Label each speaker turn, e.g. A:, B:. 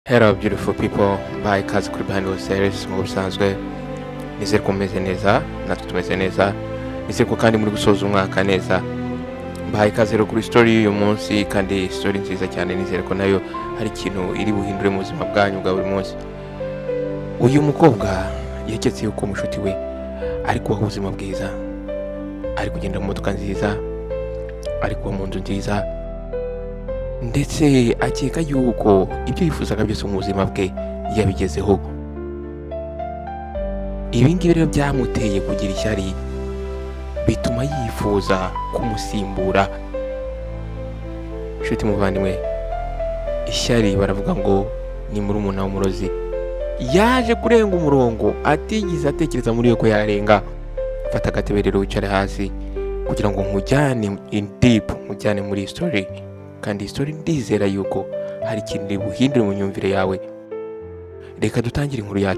A: Hello beautiful people, mbahaye ikaze kuri Behind the Series. Mu busanzwe nizere ko mumeze neza, natwe tumeze neza. Nizere ko kandi muri gusoza umwaka neza. Mbahaye ikaze rero kuri story y'uyu munsi, kandi story nziza cyane. Nizere ko nayo hari ikintu iri buhindure mu buzima bwanyu bwa buri munsi. Uyu mukobwa yaketse yuko mushuti we ari kubaho ubuzima bwiza, ari kugenda mu modoka nziza, ari kuba mu nzu nziza, ndetse akeka yuko ibyo yifuzaga byose mu buzima bwe yabigezeho. Ibi ngibi rero byamuteye kugira ishyari, bituma yifuza kumusimbura. Inshuti muvandimwe, ishyari baravuga ngo ni murumuna w'umurozi. Yaje kurenga umurongo atigeze atekereza muri yo ko yarenga. Fata agatebe rero wicare hasi kugira ngo nkujyane in deep, nkujyane muri story, kandi iyi story ndizera yuko hari ikintu iri buhindure mu myumvire yawe. Reka dutangire inkuru yacu.